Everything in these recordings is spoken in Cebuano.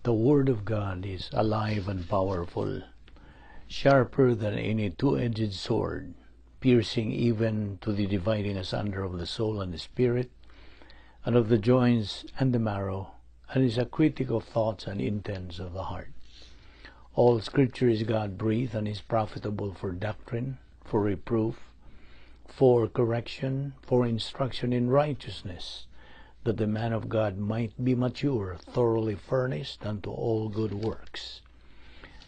The Word of God is alive and powerful, sharper than any two-edged sword, piercing even to the dividing asunder of the soul and the spirit, and of the joints and the marrow, and is a critic of thoughts and intents of the heart. All Scripture is God-breathed and is profitable for doctrine, for reproof, for correction, for instruction in righteousness, that the man of God might be mature, thoroughly furnished unto all good works.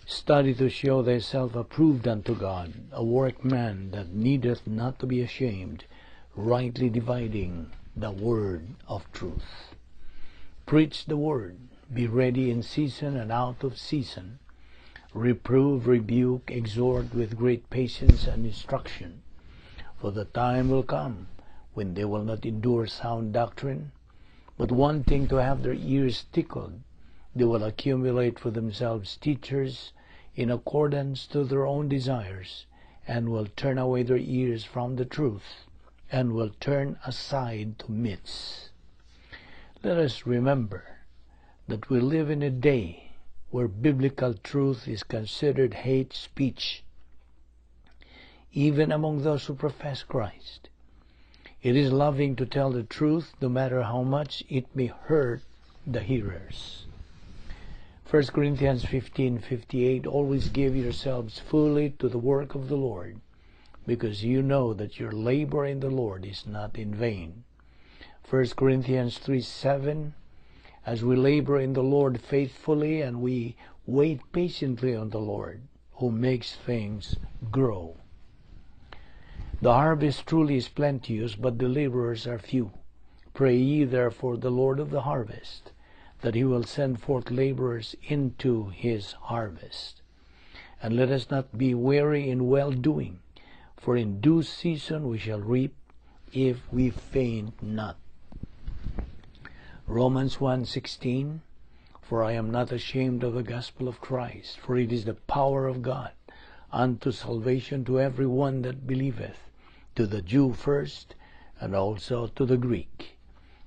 Study to show thyself approved unto God, a workman that needeth not to be ashamed, rightly dividing the word of truth. Preach the word, be ready in season and out of season. Reprove, rebuke, exhort with great patience and instruction. For the time will come when they will not endure sound doctrine, but wanting to have their ears tickled, they will accumulate for themselves teachers in accordance to their own desires, and will turn away their ears from the truth, and will turn aside to myths. Let us remember that we live in a day where biblical truth is considered hate speech, even among those who profess Christ. It is loving to tell the truth, no matter how much it may hurt the hearers. 1 Corinthians 15:58, always give yourselves fully to the work of the Lord, because you know that your labor in the Lord is not in vain. 1 Corinthians 3:7, as we labor in the Lord faithfully and we wait patiently on the Lord, who makes things grow. The harvest truly is plenteous, but the laborers are few. Pray ye therefore the Lord of the harvest, that he will send forth laborers into his harvest. And let us not be weary in well-doing, for in due season we shall reap if we faint not. Romans 1:16, for I am not ashamed of the gospel of Christ, for it is the power of God unto salvation to every one that believeth, to the Jew first, and also to the Greek.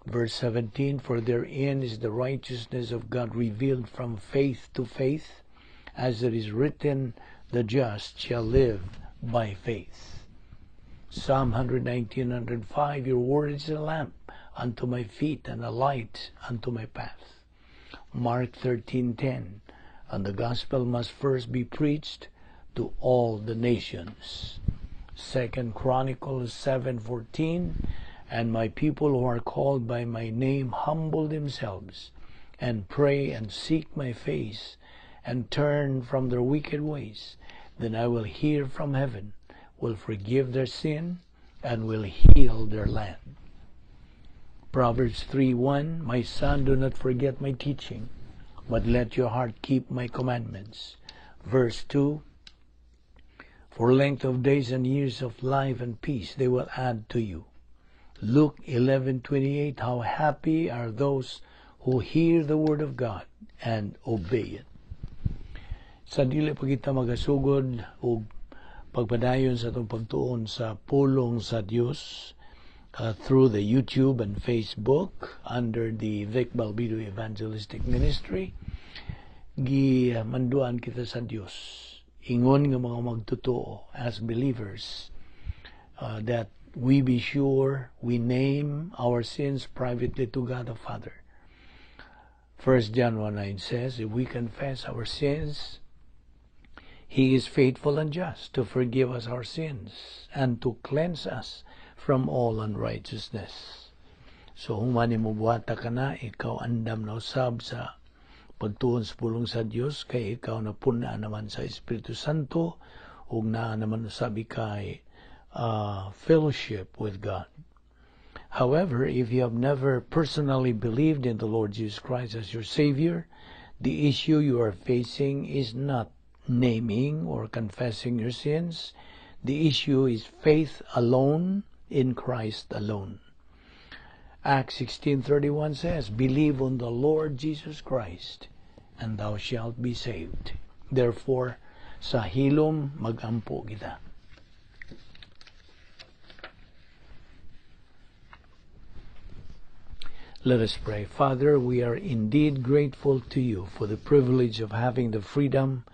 Verse 17, for therein is the righteousness of God revealed from faith to faith, as it is written, the just shall live by faith. Psalm 119:105, your word is a lamp unto my feet and a light unto my path. Mark 13:10, and the gospel must first be preached to all the nations. 2 Chronicles 7:14, and my people who are called by my name humble themselves and pray and seek my face and turn from their wicked ways, then I will hear from heaven, will forgive their sin, and will heal their land. Proverbs 3:1, my son, do not forget my teaching, but let your heart keep my commandments. Verse 2, for length of days and years of life and peace they will add to you. Luke 11:28, how happy are those who hear the word of God and obey it. Sa dili pa kita magasugod og pagpadayon sa atong pagtuon sa pulong sa Dios, through the YouTube and Facebook under the Vic Balbido Evangelistic Ministry, gimanduan kita sa Dios ingon nga mga magtotoo as believers, that we be sure we name our sins privately to God the Father. 1 John 1:9 says, if we confess our sins, He is faithful and just to forgive us our sins and to cleanse us from all unrighteousness. So, human nimo buhata ka na, ikaw andam na usab sa pagtuon sa pulong sa Dios, kay ikaw na puna naman sa Espiritu Santo, ug naa naman usab ikay fellowship with God. However, if you have never personally believed in the Lord Jesus Christ as your Savior, the issue you are facing is not naming or confessing your sins. The issue is faith alone in Christ alone. Acts 16:31 says, believe on the Lord Jesus Christ, and thou shalt be saved. Therefore, sa hilom magampo kita. Let us pray. Father, we are indeed grateful to you for the privilege of having the freedom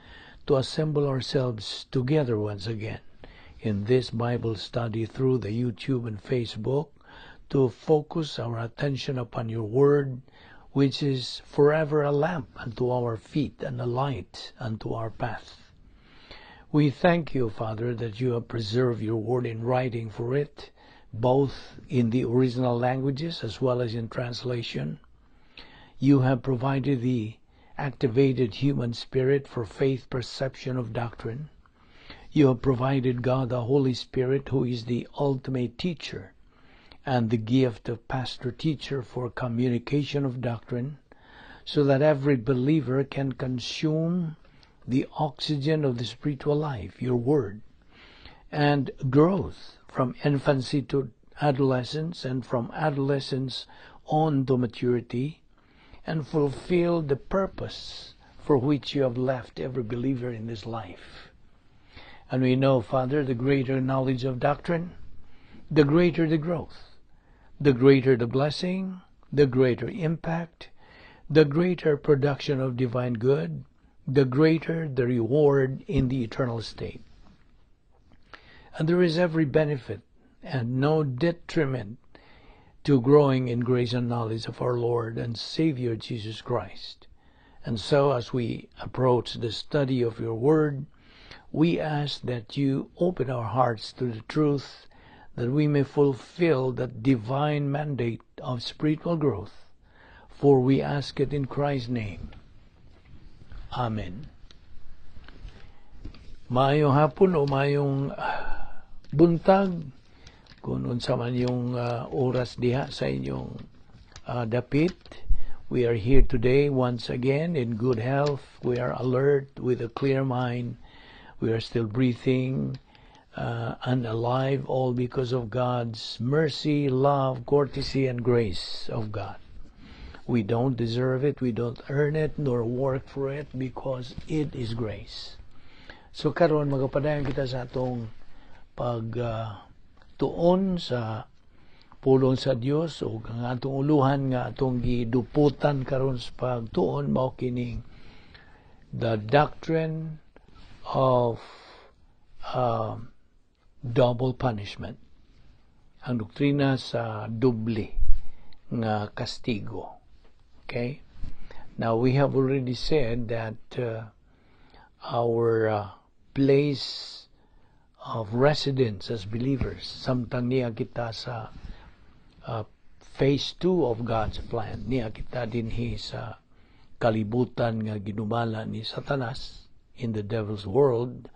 to assemble ourselves together once again in this Bible study through the YouTube and Facebook to focus our attention upon your word, which is forever a lamp unto our feet and a light unto our path. We thank you, Father, that you have preserved your word in writing for it, both in the original languages as well as in translation. You have provided the activated human spirit for faith perception of doctrine. You have provided God the Holy Spirit, who is the ultimate teacher, and the gift of pastor teacher for communication of doctrine, so that every believer can consume the oxygen of the spiritual life, your word, and growth from infancy to adolescence and from adolescence on to maturity, and fulfill the purpose for which you have left every believer in this life. And we know, Father, the greater knowledge of doctrine, the greater the growth, the greater the blessing, the greater impact, the greater production of divine good, the greater the reward in the eternal state. And there is every benefit and no detriment to growing in grace and knowledge of our Lord and Savior Jesus Christ. And so, as we approach the study of your word, we ask that you open our hearts to the truth, that we may fulfill that divine mandate of spiritual growth. For we ask it in Christ's name. Amen. Maayong hapon o maayong buntag kung unsa man yung oras diha sa inyong dapit. We are here today once again in good health. We are alert with a clear mind. We are still breathing and alive, all because of God's mercy, love, courtesy, and grace of God. We don't deserve it, we don't earn it, nor work for it, because it is grace. So karon magapadayon kita sa atong pag tuon sa pulong sa Dios, ug ang atong uluhan nga atong giduputan karon sa pagtuon mao kining the doctrine of double punishment, ang doktrina sa doble nga kastigo. Okay, now we have already said that our place of residence as believers, samtang niya kita sa phase 2 of God's plan, niya kita dinhi sa kalibutan nga ginumala ni Satanas, in the devil's world,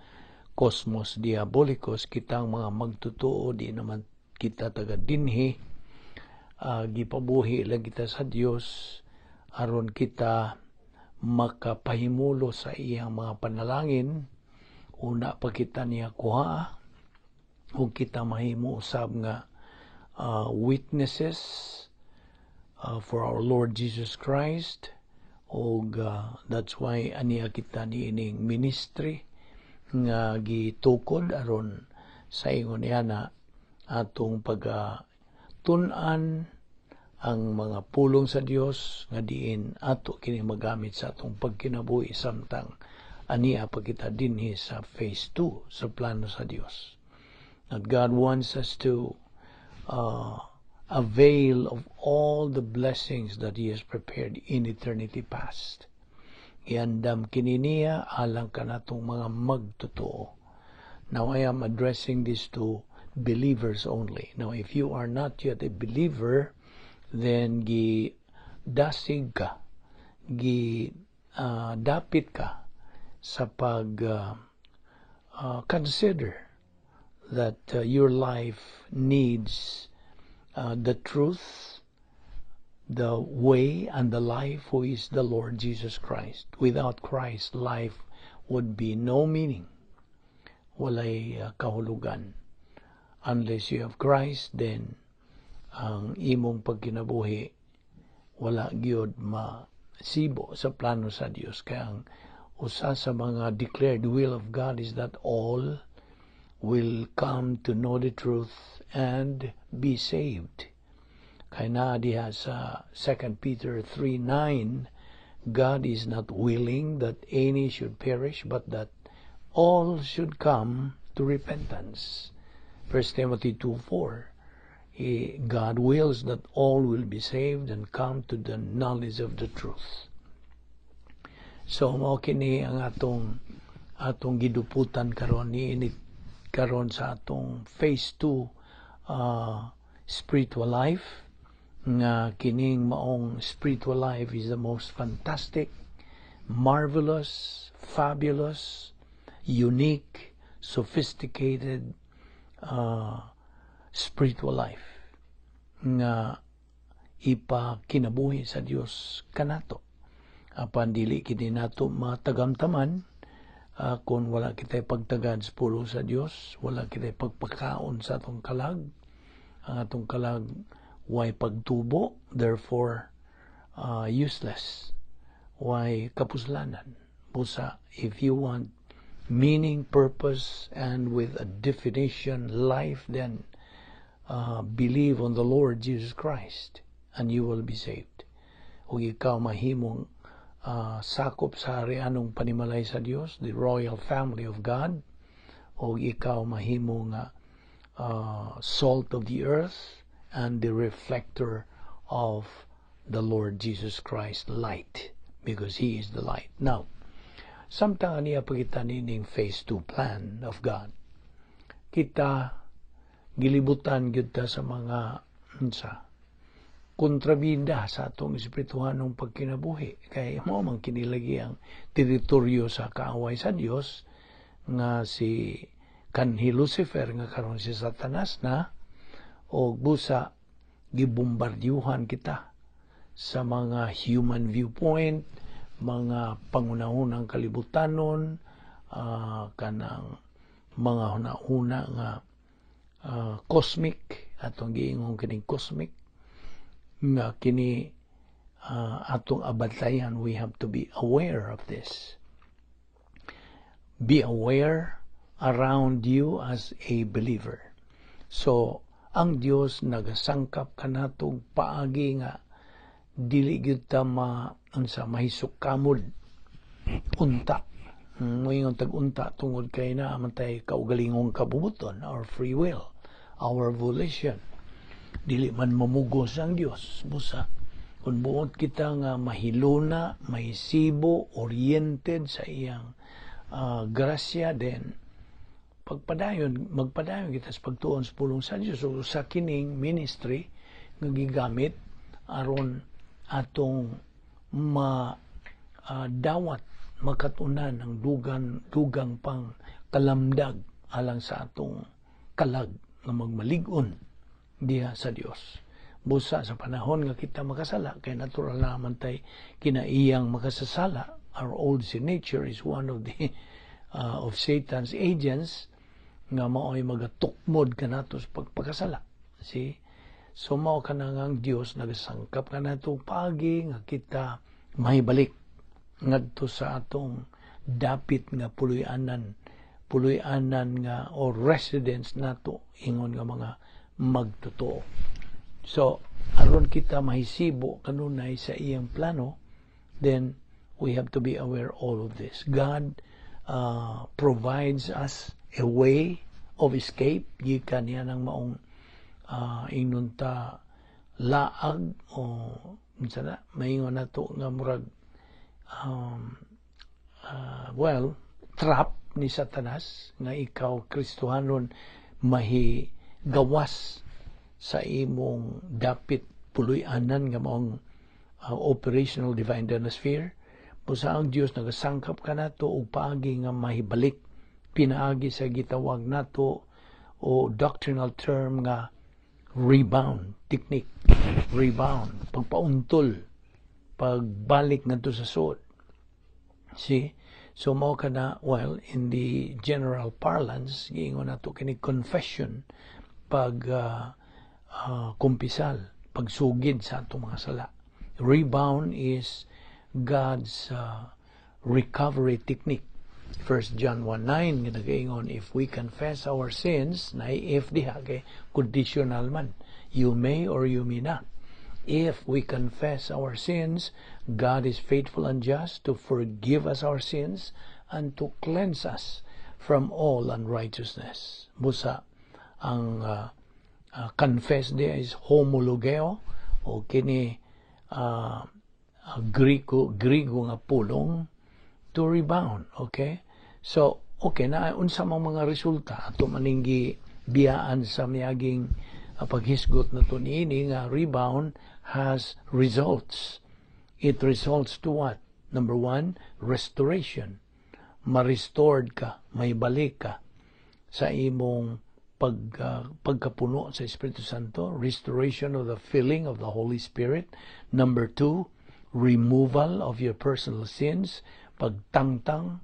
cosmos diabolicus. Kitang mga magtotoo, di naman kita taga dinhi, gipabuhi lang kita sa Dios aron kita makapahimulo sa iyang mga panalangin. Una pa kita niya kuha ug kita mahimo usab nga witnesses for our Lord Jesus Christ, ug that's why aniya kita niining ministry nga gitukod aron sa ingon niya na atong pag tun-an ang mga pulong sa Dios nga diin ato kini magamit sa atong pagkinabuhi samtang ania pa kita dinhi sa phase 2 sa plano sa Dios. That God wants us to avail of all the blessings that He has prepared in eternity past. Iandam kini niya alang kanatong mga magtotoo. Now I am addressing this to believers only. Now, if you are not yet a believer, then gi dasig ka, gi dapit ka sa pag consider that your life needs the truth, the way, and the life, who is the Lord Jesus Christ. Without Christ, life would be no meaning. Walay kahulugan. Unless you have Christ, then ang imong pagkinabuhi wala gyud masibo sa plano sa Dios. Kaya ang usa sa mga declared will of God is that all will come to know the truth and be saved. Kay naa diha sa 2 Peter 3:9, "God is not willing that any should perish, but that all should come to repentance." 1 Timothy 2:4, God wills that all will be saved and come to the knowledge of the truth. So mao kini ang atong giduputan karon ni karon sa atong phase 2 spiritual life, nga kining maong spiritual life is the most fantastic, marvelous, fabulous, unique, sophisticated spiritual life nga ipakinabuhi sa Dios kanato. Apan dili kini nato matagamtaman kung wala kitay pagtagad sa pulong sa Dios, wala kitay pagpakaon sa atong kalag. Ang atong kalag way pagtubo, therefore useless, way kapuslanan. Busa if you want meaning, purpose, and with a definition life, then believe on the Lord Jesus Christ and you will be saved. Ug ikaw mahimong sakop sa harianong panimalay sa Dios, the royal family of God, ug ikaw mahimong salt of the earth and the reflector of the Lord Jesus Christ light, because He is the light. Now, samtang niya pagita nining phase 2 plan of God, kita gilibutan gyud ta sa mga unsa kontrabida sa atong espirituhanong pagkinabuhi, kay mao man kini lagi ang teritoryo sa kaaway sa Dios nga si kanhi Lucifer, nga karon si Satanas na. O busa gibombardyuhan kita sa mga human viewpoint, mga pangunahunang kalibutanon, kanang mga hunahuna nga cosmic, atong giingon kining cosmic nga kini atong abantayan. We have to be aware of this. Be aware around you as a believer. So ang Dios nagasangkap kanatong paagi nga dili gyud ta ma unsa mahisukamod unta, moingon tag unta, tungod kay naa man tay kaugalingong kabubuton, our free will, our volition. Dili man mamugos ang Dios. Busa kung buot kita nga mahiluna, mahisibo, oriented sa iyang grasya, then pagpadayon, magpadayon kita sa pagtuon sa pulong sa Dios. So, sa kining ministry nga gigamit aron atong ma dawat makatunan ang dugan dugang pang kalamdag alang sa atong kalag nga magmalig-on diha sa Dios. Busa sa panahon nga kita makasala, kay natural naman tay kinaiyang makasasala, our old sin nature is one of the of Satan's agents nga mao'y magatukmod kanato sa pagpakasala. See? So mao kana nga ang Dios nagasangkap kanato paagi nga kita mahibalik ngadto sa atong dapit nga puloy-anan nga or residence nato ingon nga mga magtotoo. So aron kita mahisibo kanunay sa iyang plano, then we have to be aware all of this. God provides us a way of escape gikan niya ng maong ingnon ta laag o unsa na maingon nato nga murag well, trap ni Satanas nga ikaw Kristohanon mahigawas sa imong dapit puloy-anan nga maong operational divine sphere. Busa ang Dios nagasangkap kanato og paagi nga mahibalik pinaagi sa gitawag nato o doctrinal term nga rebound technique, rebound, pagpauntol, pagbalik ngadto sa suod. See? So mao kana, well, in the general parlance, giingon nato kini confession, pag kumpisal, pagsugid sa atong mga sala. Rebound is God's recovery technique. 1 John 1:9 nga nagaingon, "If we confess our sins," na if diha kay conditional man, you may or you may not. If we confess our sins, God is faithful and just to forgive us our sins and to cleanse us from all unrighteousness. Busa, ang confess there is homologeo o kini Griego nga pulong to rebound, okay? So, okay na unsa mang mga resulta ato maning biyaan sa miaging paghisgot na to niini nga rebound has results. It results to what? Number one, restoration. Ma-restored ka, may balik ka sa imong pagkapuno sa Espiritu Santo, restoration of the filling of the Holy Spirit. Number two, removal of your personal sins, pagtangtang,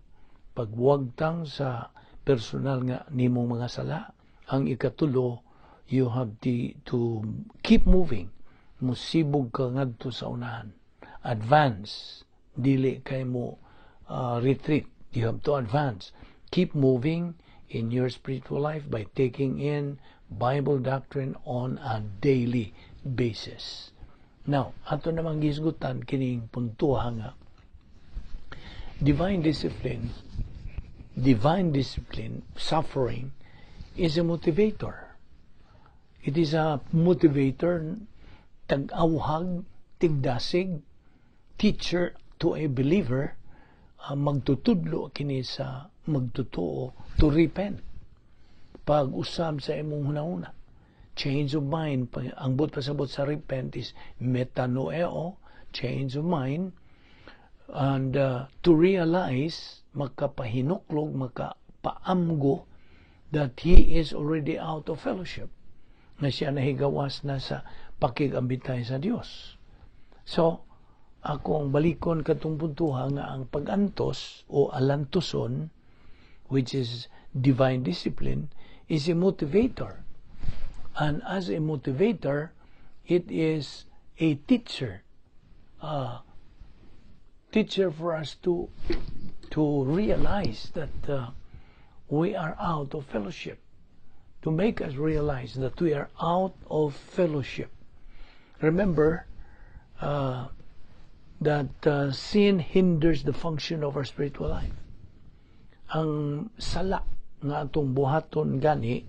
pagwagtang sa personal nga nimong mga sala. Ang ikatulo, you have to keep moving. Musibog ka ngadto sa unahan. Advance. Dili kay mo retreat. You have to advance. Keep moving in your spiritual life by taking in Bible doctrine on a daily basis. Now, ato namang gisgutan kining puntuha nga divine discipline, suffering is a motivator. It is a motivator, tag-awhag, tigdasig, teacher to a believer, magtutudlo kini sa magtotoo to repent. Pag-usab sa imong hunahuna. Change of mind. Ang buot pasabot sa repent is metanoeo, change of mind, and to realize, makapahinuklog, makapaamgo that he is already out of fellowship. Na siya nahigawas na sa pakigambitay sa Dios. So, akong balikon katong puntuha nga ang pag-antos o alantuson, which is divine discipline, is a motivator. And as a motivator, it is a teacher. Teacher for us to realize that we are out of fellowship. To make us realize that we are out of fellowship. Remember that sin hinders the function of our spiritual life. Ang sala nga atong buhaton gani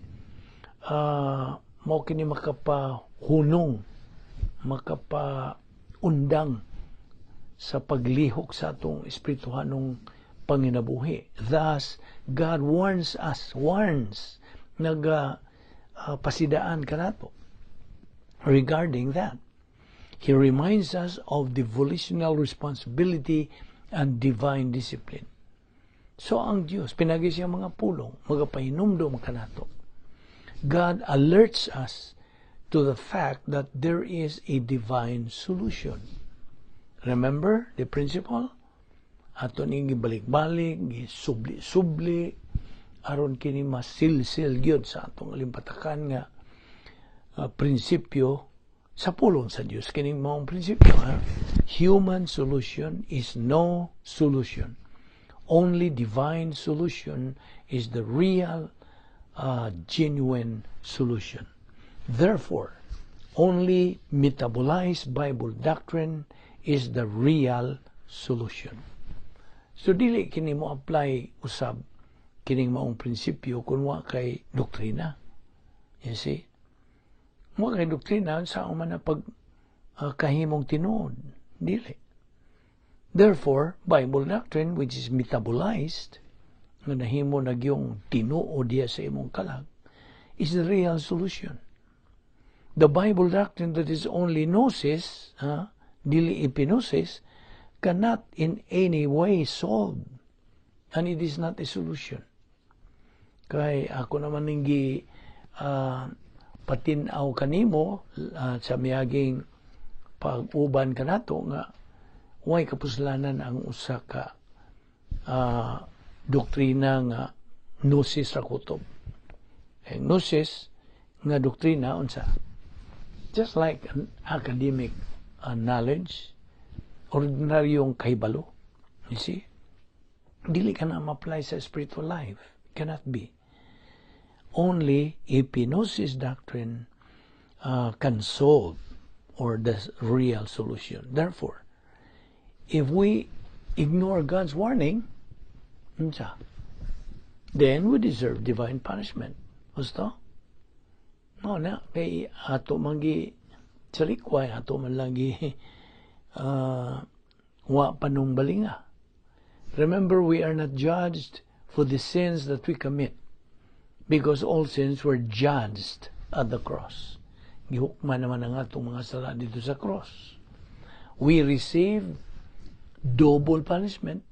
mao kini makapahunong, makapaundang sa paglihok sa atong espirituhanong panginabuhi. Thus, God warns us, warns, naga pasidaan kanato regarding that. He reminds us of the volitional responsibility and divine discipline. So ang Diyos, pinagi siya mga pulong, magapahinumdom kanato. God alerts us to the fact that there is a divine solution. Remember the principle? Ato ning gibalik-balik, gisubli-subli, aron kini masilsil gyud sa atong alimpatakan nga prinsipyo sa pulong sa Dios kining maong prinsipyo, ha? Human solution is no solution. Only divine solution is the real, genuine solution. Therefore, only metabolized Bible doctrine is the real solution. So dili kini mo apply usab kining maong prinsipyo kung wa kay doktrina. You see? Wa kay doktrina sa man na pag kahimong tinuod. Dili. Therefore, Bible doctrine, which is metabolized, nga nahimo na gyung tinuod diya sa imong kalag, is the real solution. The Bible doctrine that is only gnosis, dili epignosis, cannot in any way solve. And it is not a solution. Kay ako naman ning gi patin-aw kanimo sa miaging pag-uban kanato nga way kapuslanan ang usa ka doktrina nga gnosis ra kutob. Ang gnosis nga doktrina unsa? Just like an academic knowledge, ordinaryong kahibalo. You see? Dili ka na ma-apply sa spiritual life. Cannot be. Only epignosis doctrine can solve or the real solution. Therefore, if we ignore God's warning, unsa? Then we deserve divine punishment. Gusto? No na, kay ato man gi salikway, ato man lagi wa panumbalinga. Remember, we are not judged for the sins that we commit because all sins were judged at the cross. Gihukman naman ang atong mga sala didto sa cross. We receive double punishment,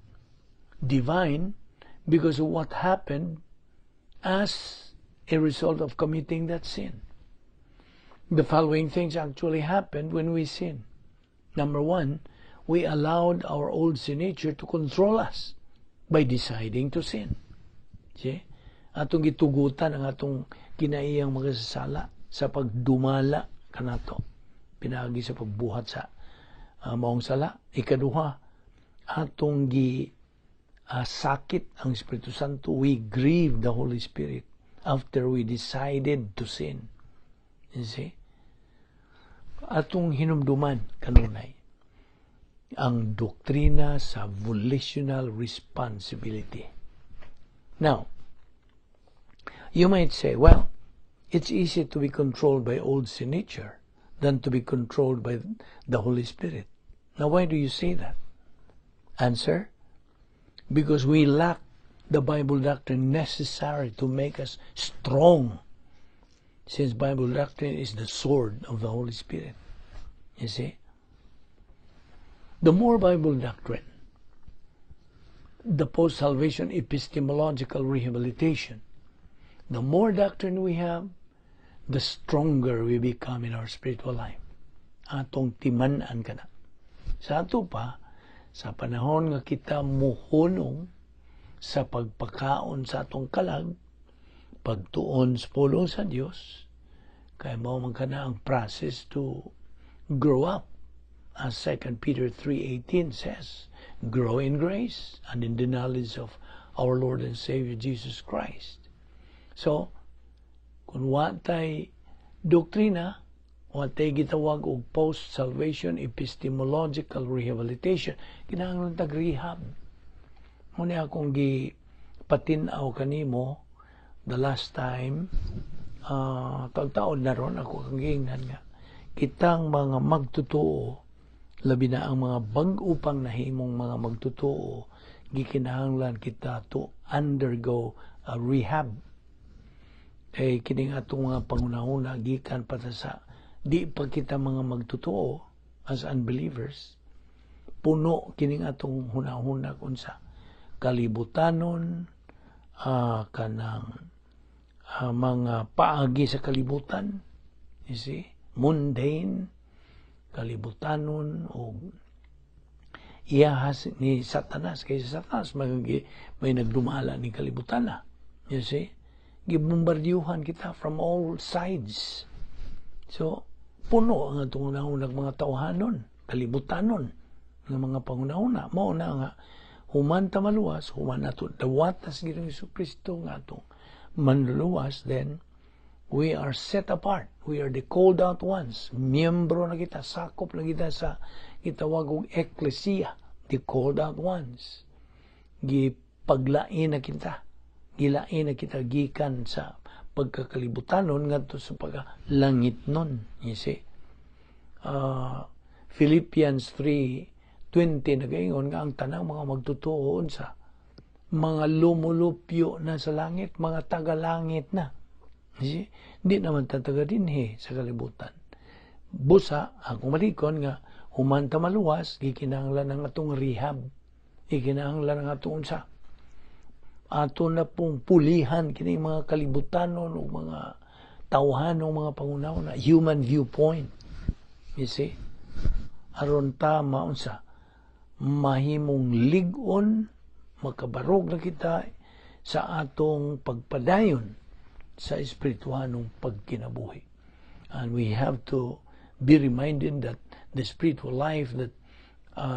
divine, because of what happened as a result of committing that sin. The following things actually happened when we sin. Number one, we allowed our old sin nature to control us by deciding to sin. See? Atong gitugutan ang atong kinaiyang makasasala sa pagdumala kanato pinaagi sa pagbuhat sa maong sala. Ikaduha, atong gi sakit ang Espiritu Santo. We grieve the Holy Spirit after we decided to sin. You see? Atong hinumduman kanunay ang doktrina sa volitional responsibility. Now, you might say, "Well, it's easy to be controlled by old sin nature than to be controlled by the Holy Spirit." Now, why do you say that? Answer: because we lack the Bible doctrine necessary to make us strong, since Bible doctrine is the sword of the Holy Spirit. You see? The more Bible doctrine, the post salvation epistemological rehabilitation, the more doctrine we have, the stronger we become in our spiritual life. Atong timan-an kana. Sa ato pa, sa panahon nga kita muhunong sa pagpakaon sa atong kalag, pagtuon sa pulong sa Dios, kay mao man kana ang process to grow up. As 2 Peter 3:18 says, "Grow in grace and in the knowledge of our Lord and Savior Jesus Christ." So, kung wa tay doktrina, wa tay gitawag og post-salvation epistemological rehabilitation, kinahanglan tag rehab. Mao ni akong gi patin-aw kanimo the last time, taon-taon na ron ako kang giingnan nga kitang mga magtotoo, labi na ang mga bag-o pang nahimong mga magtotoo, gikinahanglan kita to undergo a rehab. Kay kining atong mga panghunahuna gikan pa ta sa di pa kita mga magtotoo as unbelievers, puno kining atong hunahuna unsa kalibutanon, kanang mga paagi sa kalibutan, you see, mundane, kalibutanon o iyahas ni Satanas, kay sa Satanas may nagdumala ni kalibutan na. You see? Gibombardyuhan kita from all sides. So, puno ang atong hunahuna mga tawhanon, kalibutanon ng mga panghunahuna. Mao na nga human ta maluwas, human nato dawatas Ginoong Kristo nga atong manluluwas, then we are set apart. We are the called out ones. Miyembro na kita, sakop na kita sa gitawag og ecclesia, the called out ones. Gipaglain na kita. Gilain na kita gikan sa pagkakalibutanon ngadto sa pagkalangitnon. You see? Philippians 3:20 nagaingon nga ang tanang mga magtotoo sa mga lumulupyo na sa langit, mga taga-langit na. You see? Hindi naman ta taga dinhi sa kalibutan. Busa, akong malikon nga, human ta maluwas, gikinahanglan ang atong rehab. Gikinahanglan ang atong unsa. Ato na pong pulihan kini mga kalibutanon o mga tawhanong mga panghunahuna, human viewpoint. You see? Aron ta maunsa, mahimong lig-on, makabarog na kita sa atong pagpadayon sa espirituhanong pagkinabuhi. And we have to be reminded that the spiritual life that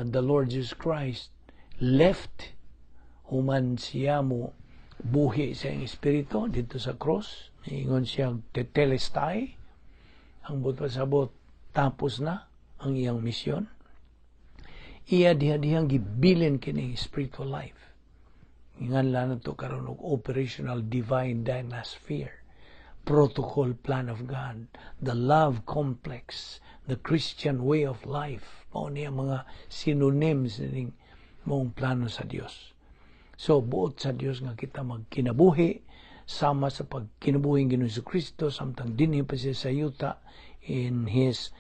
the Lord Jesus Christ left human siya mo buhi sa iyang espiritu didto sa cross, ingon siya, "Tetelestai," ang buot pasabot, Tapos na ang iyang misyon. Iya diha-dihang gibilin kini spiritual life. Inganlan nato karon og operational divine dynasphere, protocol plan of God, the love complex, the Christian way of life. Mao niya mga synonyms ning maong plano sa Dios. So buot sa Dios nga kita magkinabuhi sama sa pagkinabuhi ng Ginoong Kristo samtang dinhi pa siya sa yuta in His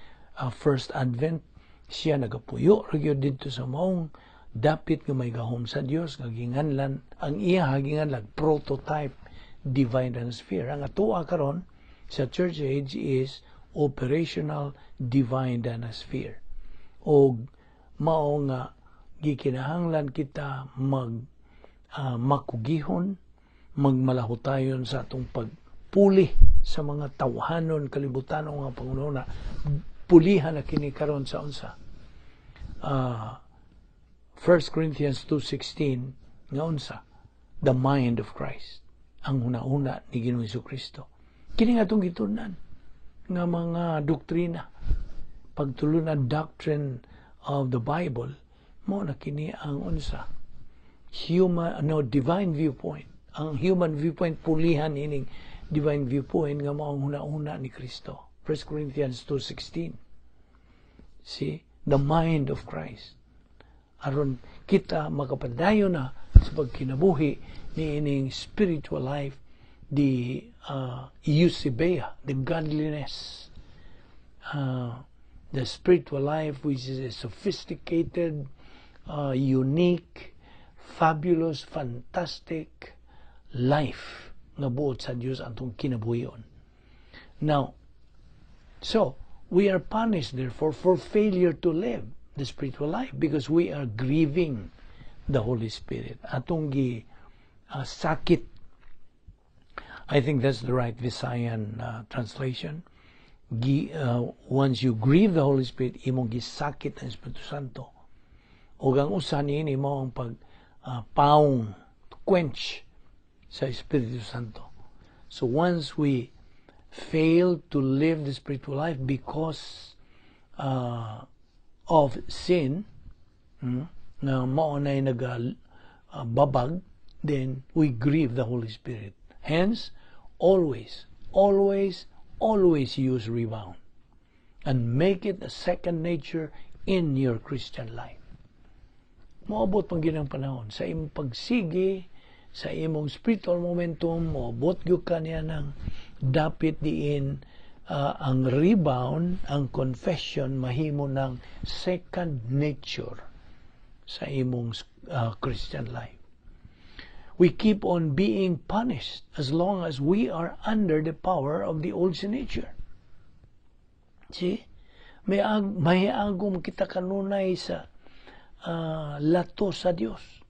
first advent. Siya nagapuyo ra gyud didto sa maong dapit nga may gahom sa Dios nga ginganlan ang iya ginganlan prototype divine sphere. Ang atoa karon sa church age is operational divine dynasphere. Og mao nga gikinahanglan kita mag makugihon, magmalahutayon sa atong pagpuli sa mga tawhanon, kalibutanon nga panguna. Pulihan na kini karon sa unsa? 1 Corinthians 2:16 nga unsa? The mind of Christ, ang huna-huna ni Ginoong Kristo. Kini nga atong gitun-an nga mga doktrina. Pagtulunan doctrine of the Bible, mo na kini ang unsa? Human, no, divine viewpoint. Ang human viewpoint, pulihan ining divine viewpoint nga mao ang huna-huna ni Kristo. 1 Corinthians 2:16. See? The mind of Christ. Aron kita makapadayon na sa pagkinabuhi ni ining spiritual life, the eusebeia, the godliness, the spiritual life which is a sophisticated, unique, fabulous, fantastic life nga buot sa Dios atong kinabuhion. Now, so we are punished therefore for failure to live the spiritual life because we are grieving the Holy Spirit. Atong gi sakit. I think that's the right Visayan translation. Gi, once you grieve the Holy Spirit, imong gisakit ang Espiritu Santo. O ang usa niini mo ang pag paong, quench sa Espiritu Santo. So once we fail to live the spiritual life because of sin, nga mao na naga babag, then we grieve the Holy Spirit. Hence, always, always, always use rebound and make it a second nature in your Christian life. Moabot pang ginang panahon sa imong pagsige, sa imong spiritual momentum, moabot gyud ka niya ng dapit diin ang rebound, ang confession mahimo ng second nature sa imong Christian life. We keep on being punished as long as we are under the power of the old sin nature. See? May agom kita kanunay sa lato sa Dios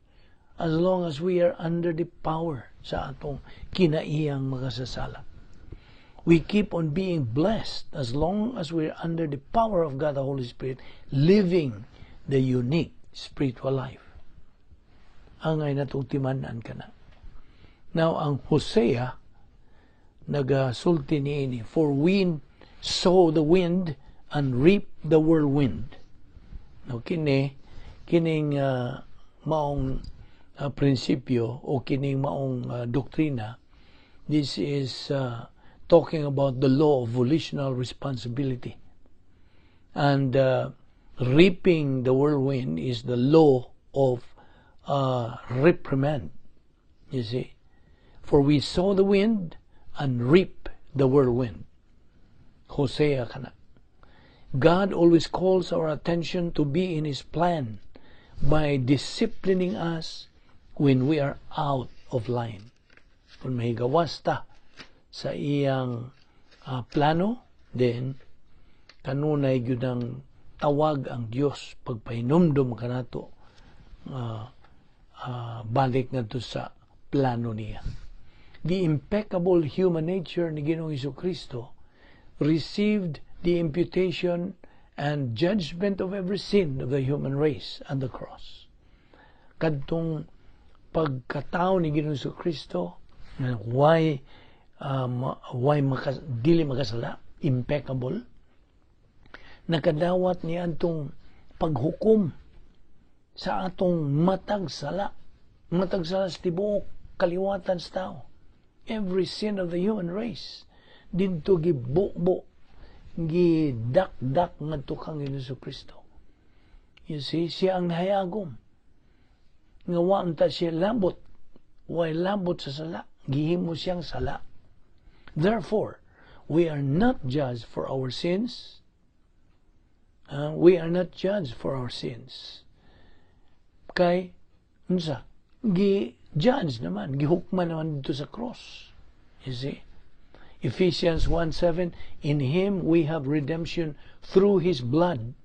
as long as we are under the power sa atong kinaiyang makasasala. We keep on being blessed as long as we're under the power of God the Holy Spirit, living the unique spiritual life. Angay natong timan-an kana. Now, ang Hosea, nagasulti niini, "For we sow the wind and reap the whirlwind." Now, kini, kining maong prinsipyo o kining maong doktrina, this is talking about the law of volitional responsibility. And reaping the whirlwind is the law of reprimand. You see? "For we sow the wind and reap the whirlwind." Hosea kana. God always calls our attention to be in His plan by disciplining us when we are out of line. Kung mahigawas ta sa iyang plano, then kanunay gyud ang tawag ang Dios pagpahinumdom kanato balik ngadto sa plano niya. The impeccable human nature ni Ginoong Kristo received the imputation and judgment of every sin of the human race on the cross. Kadtong pagkatao ni Ginoong Kristo, why dili makasala, impeccable, Nakadawat ni atong paghukom sa atong matag sala. Matag sala sa tibuok kaliwatan sa tao. Every sin of the human race. Didto gibubo, gidakdak ngadto kang Hesus Kristo. You see, siya ang nahayagom. Nga wa ta siya labot, way labot sa sala, gihimo siyang sala. Therefore, we are not judged for our sins. We are not judged for our sins. Kay, unsa, gi-judge naman, gihukman naman didto sa cross. You see? Ephesians 1:7, "In Him we have redemption through His blood,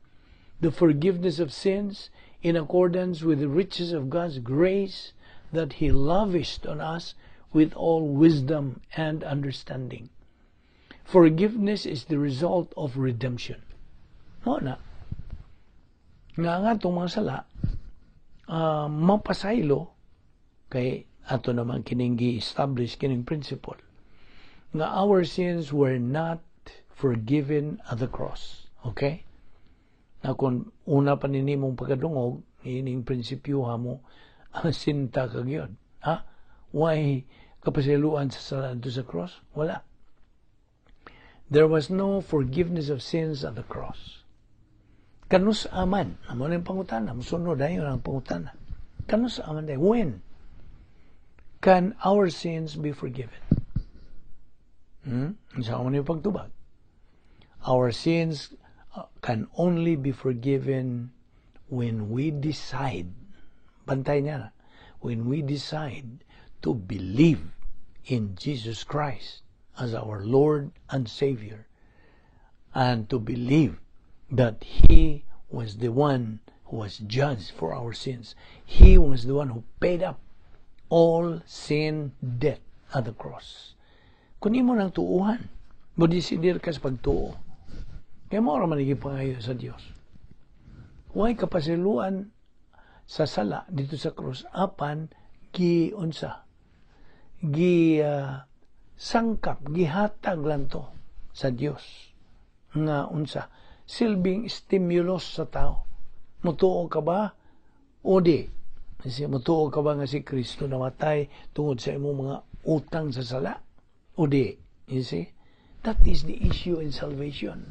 the forgiveness of sins in accordance with the riches of God's grace that He lavished on us with all wisdom and understanding." Forgiveness is the result of redemption. Mao na. Nga nga itong mga sala, mapasaylo, kay ato naman kining gi-establish kining principle, nga our sins were not forgiven at the cross. Okay? Na kung una pa nimong pagkadungog, ining prinsipyo mo, sinta ka gyud. Ha? Why kapasayloan sa sala sa cross? Wala. There was no forgiveness of sins at the cross. Kanus aman, amo na yung pangutana, musunod ayon ang pangutana. Kanus aman day, when can our sins be forgiven? Sa amo yung pagtubag? Our sins can only be forgiven when we decide, bantay niya na, when we decide to believe in Jesus Christ as our Lord and Savior and to believe that He was the one who was judged for our sins. He was the one who paid up all sin debt at the cross. Kung imo nang tuuhan, mo desidir ka sa pagtuo. Kaya mao man pangayo sa Dios. Way kapasayloan sa sala didto sa cross apan gi unsa gi sangkap, gihatag lang to sa Dios nga unsa silbing stimulus sa tao. Mutuo ka ba o di? Kasi mutuo ka ba nga si Kristo namatay tungod sa imong mga utang sa sala o di? You see, that is the issue in salvation.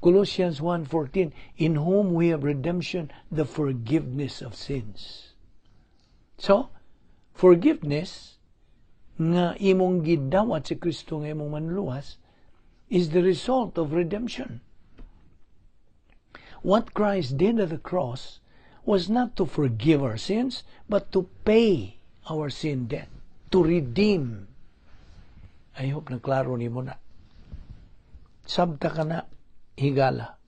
Colossians 1:14, "In whom we have redemption, the forgiveness of sins." So, forgiveness nga imong gidawat si Kristo nga imong manluwas is the result of redemption. What Christ did at the cross was not to forgive our sins, but to pay our sin debt, to redeem. I hope na klaro nimo na. Sabta ka na higala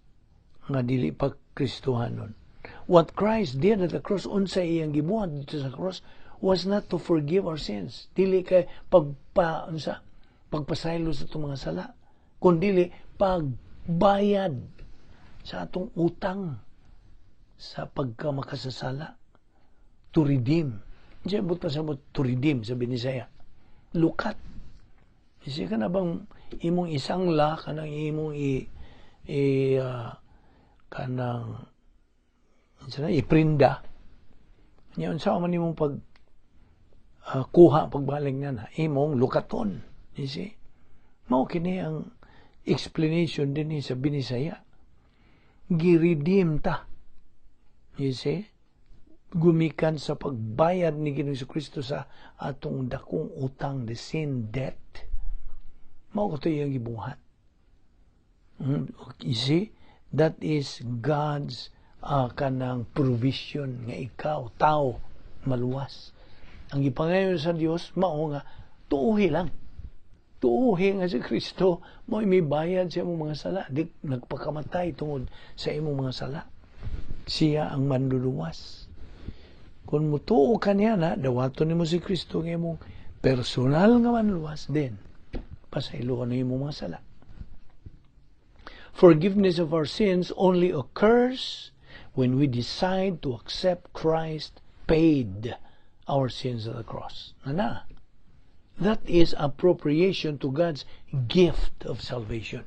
nga dili pa Kristohanon. What Christ did at the cross, unsa iyang gibuhat didto sa cross, was not to forgive our sins. Dili kay pagpa unsa pagpasaylo sa atong mga sala, kundi pagbayad sa atong utang sa pagkamakasasala, to redeem. Diyan but pa sa to redeem sa Binisaya. Lukat. Kasi ka na bang imong isang la kanang imong i kanang unsa na iprinda nya, unsa man imong pag kuha pagbalik na na imong lukaton? You see, mao kini ang explanation din sa Binisaya. Gi-redeem ta, you see, gumikan sa pagbayad ni Ginoong Kristo sa atong dakong utang, the sin debt. Mao kato iyang gibuhat. You see, that is God's kanang provision nga ikaw, tao, maluwas. Ang gipangayo sa Dios mao nga tuuhi lang. Tuuhi nga si Kristo mo may bayad sa imong mga sala, di nagpakamatay tungod sa imong mga sala. Siya ang manluluwas. Kung mutuo ka niya na, dawaton nimo si Kristo nga imong personal nga manluwas din. Pasayloan na imong mga sala. Forgiveness of our sins only occurs when we decide to accept Christ paid our sins at the cross. Na. That is appropriation to God's gift of salvation.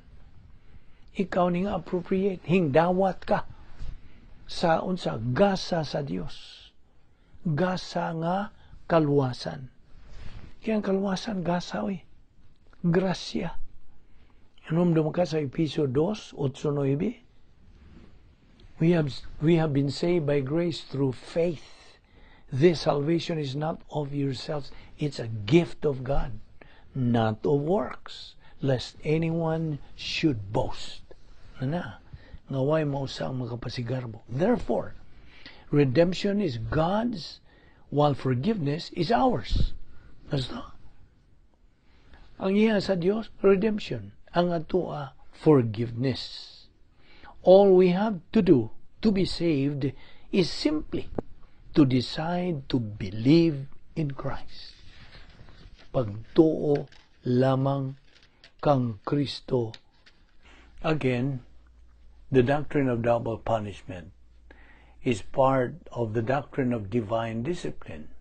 Ikaw ning appropriate, hingdawat ka sa unsa? Gasa sa Dios. Gasa nga kaluwasan. Kaya ang kaluwasan, gasa oy. Grasya. Hinumdum ka sa Epeso 2, 8, 9. We have been saved by grace through faith. This salvation is not of yourselves. It's a gift of God, not of works, lest anyone should boast. Na, nga way mausa ang makapasigarbo. Therefore, redemption is God's, while forgiveness is ours. Basta. Ang iya sa Dios, redemption. Ang atoa, forgiveness. All we have to do to be saved is simply to decide to believe in Christ. Pagtuo lamang kang Kristo. Again, the doctrine of double punishment is part of the doctrine of divine discipline,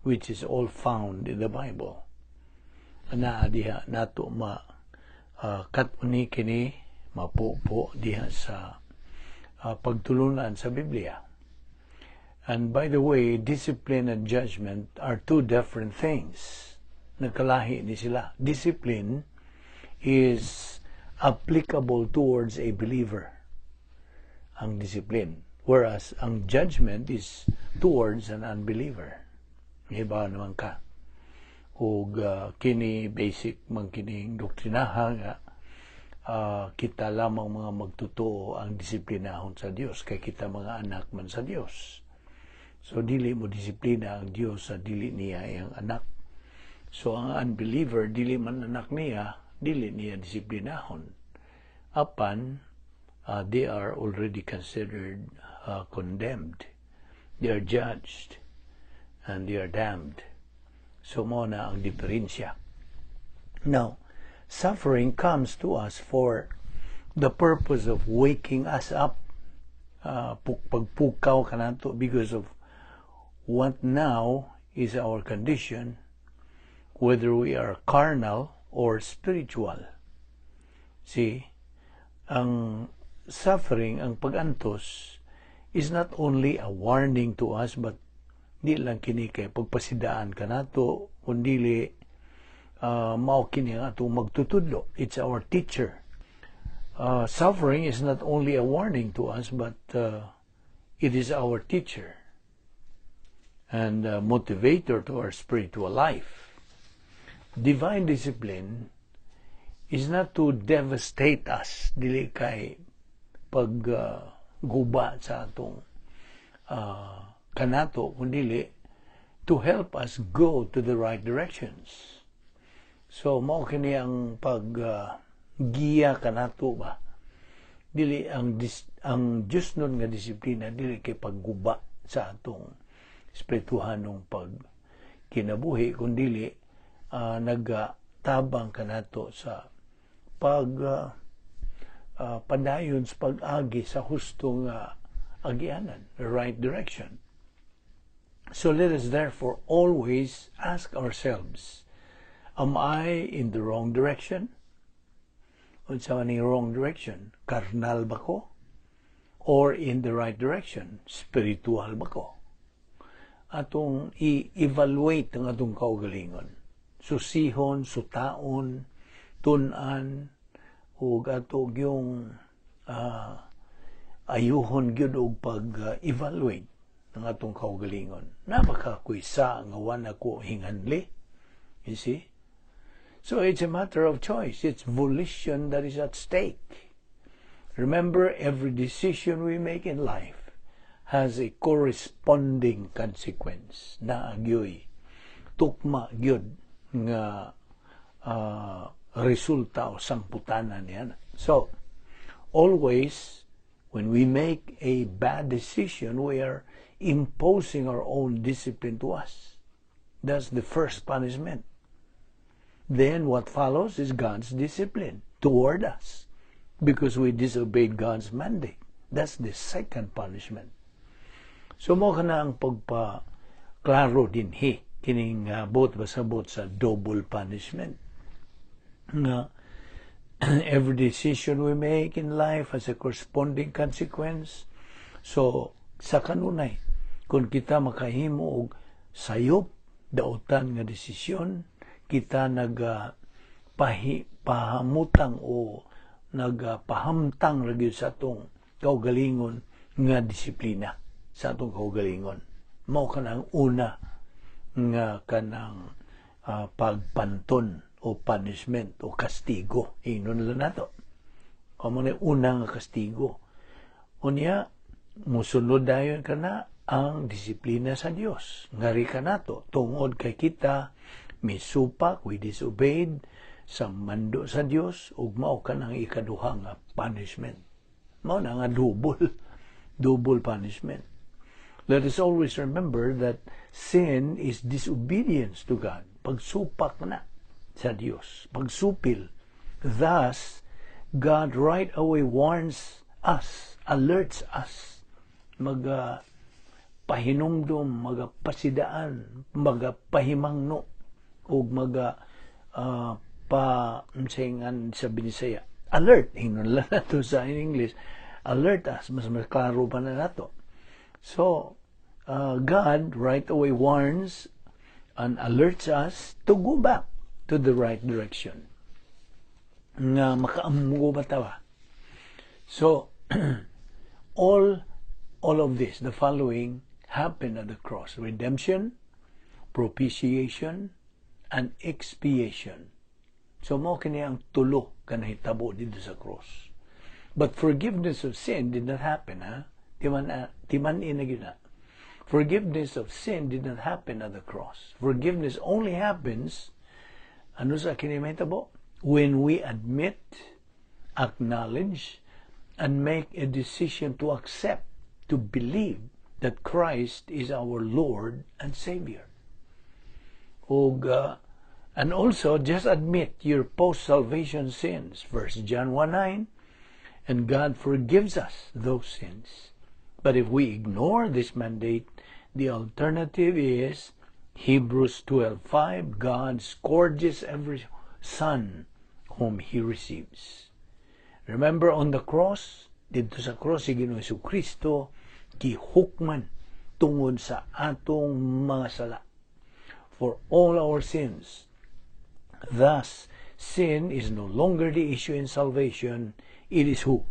which is all found in the Bible. Naa diha nato ma kat-uni kini, mapupo diha sa pagtulunan sa Biblia. And by the way, discipline and judgment are two different things. Nagkalahi ni sila. Discipline is applicable towards a believer. Ang discipline. Whereas ang judgment is towards an unbeliever. Iba naman ka. Ug kini basic man kining doktrinaha nga kita lamang mga magtotoo ang disiplinahon sa Dios kay kita mga anak man sa Dios. So dili mo disiplina ang Dios sa dili niya iyang anak. So ang unbeliever, dili man anak niya, dili niya disiplinahon. Apan they are already considered condemned. They are judged and they are damned. So mao na ang diferensya. Now, suffering comes to us for the purpose of waking us up, pagpukaw kanato because of what now is our condition, whether we are carnal or spiritual. See, ang suffering, ang pagantos, is not only a warning to us, but di lang kini kay pagpasidaan kanato, kundi mao kini ang atong magtutudlo. It's our teacher. Suffering is not only a warning to us, but it is our teacher and motivator to our spiritual life. Divine discipline is not to devastate us, dili kay pag guba sa atong kanato, kundi to help us go to the right directions. So mao kini ang pag giya kanato ba. Dili ang Diyos nun nga disiplina dili kay pagguba sa atong espirituhanong pag kinabuhi, kundi nagatabang kanato sa pag padayon sa pag-agi sa hustong agianan, the right direction. So let us therefore always ask ourselves, am I in the wrong direction? Unsa man ning wrong direction? Karnal ba ko? Or in the right direction? Spiritual ba ko? Atong i-evaluate ang atong kaugalingon. Susihon, sutaon, tun-an, ug ato gyung ayuhon gyud og pag-evaluate ng atong kaugalingon. Naa ba ko'y sa nga wa na ko hinganli? You see? So it's a matter of choice. It's volition that is at stake. Remember, every decision we make in life has a corresponding consequence. Naa gyoy tukma gyud nga resulta o sangputanan niya. So, always, when we make a bad decision, we are imposing our own discipline to us. That's the first punishment. Then what follows is God's discipline toward us because we disobeyed God's mandate. That's the second punishment. So mao kana ang pagpa klaro dinhi kining buot pasabot sa double punishment nga Every decision we make in life has a corresponding consequence. So, sa kanunay, kung kita makahimo og sayop, dautan nga desisyon, kita nag pahi, pahamutang o nagpahamtang ra gyud sa atong kaugalingon nga disiplina sa atong kaugalingon. Mao kanang una nga kanang pagpanton o punishment o kastigo. Ingnon lang nato. O mao na una nga kastigo. Unya, musunod dayon kana ang disiplina sa Dios. Ngari kanato tungod kay kita misupak, we disobeyed sa mando sa Dios, ug mao kanang ikaduha nga punishment. Mao na nga double double punishment. Let us always remember that sin is disobedience to God. Pagsupak na sa Dios, pagsupil. Thus, God right away warns us, alerts us, maga pahinumdum, magapasidaan, magapahimangno, ug maga pa unsayngan sa Binisaya. Alert, ingnon lang nato sa in English. Alert us, mas klaro pa na nato. So, God right away warns and alerts us to go back to the right direction. Nga makaamgo ba ta ba? So, all of this, the following, happened at the cross. Redemption, propitiation, and expiation. So mao kini ang tulo ka nahitabo didto sa cross. But forgiveness of sin did not happen, ha? Timan na gyud na. Forgiveness of sin did not happen at the cross. Forgiveness only happens, ano sa kini mahitabo? When we admit, acknowledge, and make a decision to accept, to believe that Christ is our Lord and Savior. Og, and also, just admit your post-salvation sins. 1 John 1:9, and God forgives us those sins. But if we ignore this mandate, the alternative is Hebrews 12:5, God scourges every son whom He receives. Remember on the cross, didto sa cross si Ginoong Kristo gihukman tungod sa atong mga sala, for all our sins. Thus, sin is no longer the issue in salvation. It is who?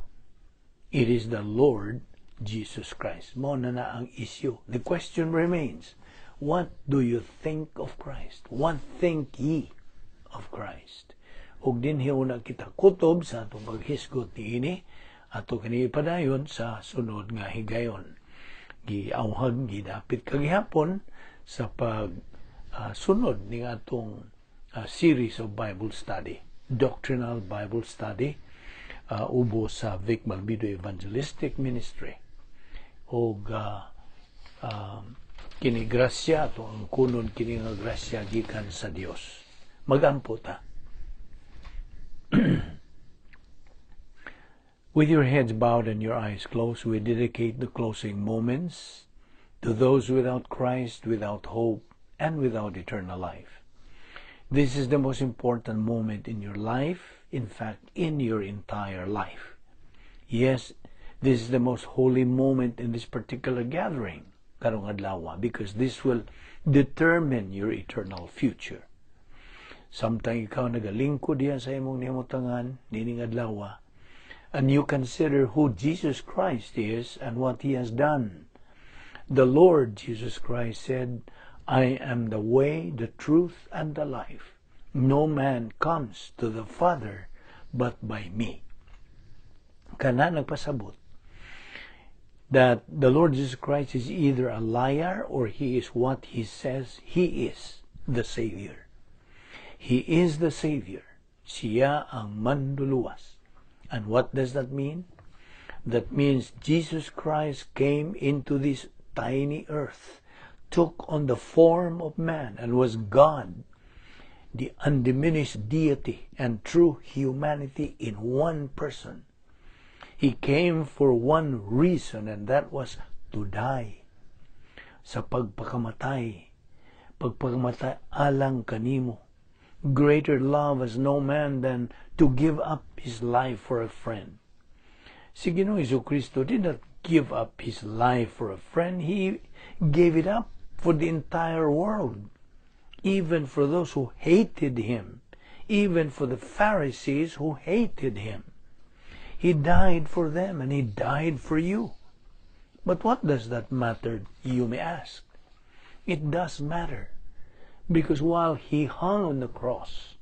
It is the Lord Jesus Christ. Mao na ang issue. The question remains, what do you think of Christ? What think ye of Christ? Ug dinhi una kita kutob sa atong paghisgot niini, ato kini ipadayon sa sunod nga higayon. Giawhag gidapit kagihapon sa pag sunod ning atong series of Bible study, doctrinal Bible study, ubos sa Vic Malvido Evangelistic Ministry. Og kini grasya ato ang kunon, kini nga grasya gikan sa Dios. Magampo ta. With your heads bowed and your eyes closed, we dedicate the closing moments to those without Christ, without hope, and without eternal life. This is the most important moment in your life, in fact, in your entire life. Yes, this is the most holy moment in this particular gathering, karong adlaw, because this will determine your eternal future. Samtang ikaw nagalingkod diyan sa imong nimutangan, nining adlaw, and you consider who Jesus Christ is and what He has done. The Lord Jesus Christ said, "I am the way, the truth, and the life. No man comes to the Father but by me." Kana nagpasabot that the Lord Jesus Christ is either a liar or He is what He says He is, the Savior. He is the Savior. Siya ang manduluwas. And what does that mean? That means Jesus Christ came into this tiny earth, took on the form of man, and was God, the undiminished deity and true humanity in one person. He came for one reason, and that was to die. Sa pagpakamatay, pagpakamatay alang kanimo. Greater love has no man than to give up his life for a friend. Si Ginoong Kristo did not give up his life for a friend. He gave it up for the entire world, even for those who hated him, even for the Pharisees who hated him. He died for them and he died for you. But what does that matter, you may ask? It does matter because while he hung on the cross,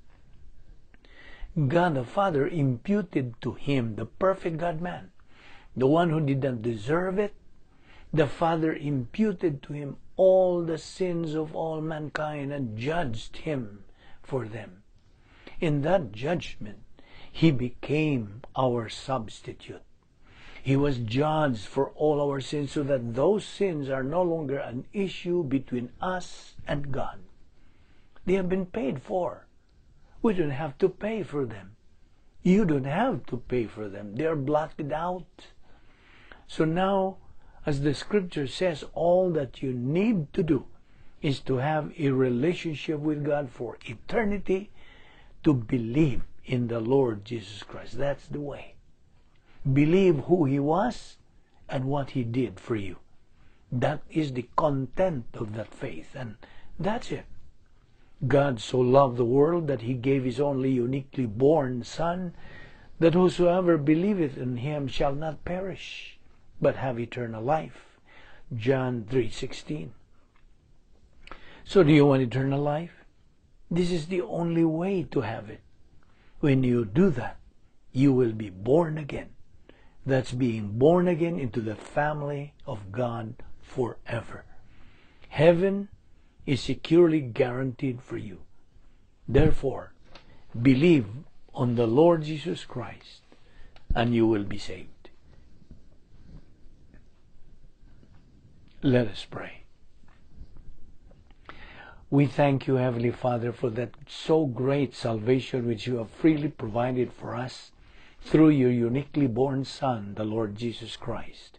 God the Father imputed to him, the perfect God man, the one who did not deserve it. The Father imputed to him all the sins of all mankind and judged him for them. In that judgment, he became our substitute. He was judged for all our sins so that those sins are no longer an issue between us and God. They have been paid for. We don't have to pay for them. You don't have to pay for them. They are blotted out. So now, as the Scripture says, all that you need to do is to have a relationship with God for eternity, to believe in the Lord Jesus Christ. That's the way. Believe who He was and what He did for you. That is the content of that faith, and that's it. God so loved the world that He gave His only uniquely born Son, that whosoever believeth in Him shall not perish, but have eternal life. John 3:16. So do you want eternal life? This is the only way to have it. When you do that, you will be born again. That's being born again into the family of God forever. Heaven is securely guaranteed for you. Therefore, believe on the Lord Jesus Christ and you will be saved. Let us pray. We thank you, Heavenly Father, for that so great salvation which you have freely provided for us through your uniquely born Son, the Lord Jesus Christ.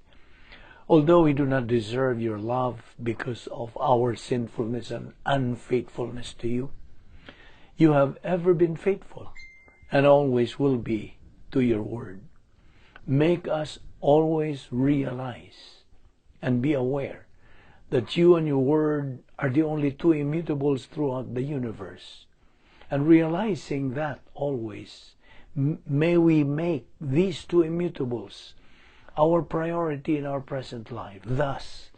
Although we do not deserve your love because of our sinfulness and unfaithfulness to you, you have ever been faithful and always will be to your word. Make us always realize and be aware that you and your word are the only two immutables throughout the universe. And realizing that always, may we make these two immutables our priority in our present life, thus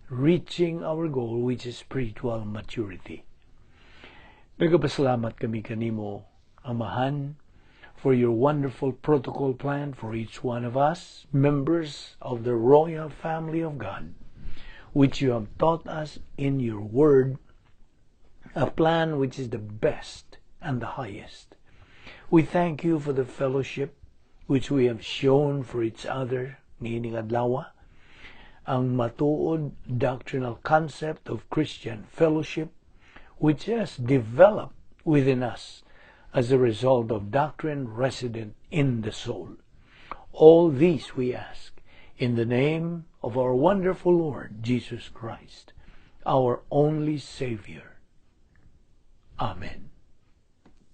reaching our goal, which is spiritual maturity. Nagapasalamat kami kanimo, Amahan, for your wonderful protocol plan for each one of us, members of the royal family of God, which you have taught us in your word, a plan which is the best and the highest. We thank you for the fellowship which we have shown for each other niining adlaw, ang matuod doctrinal concept of Christian fellowship which has developed within us as a result of doctrine resident in the soul. All these we ask in the name of our wonderful Lord Jesus Christ, our only Savior. Amen.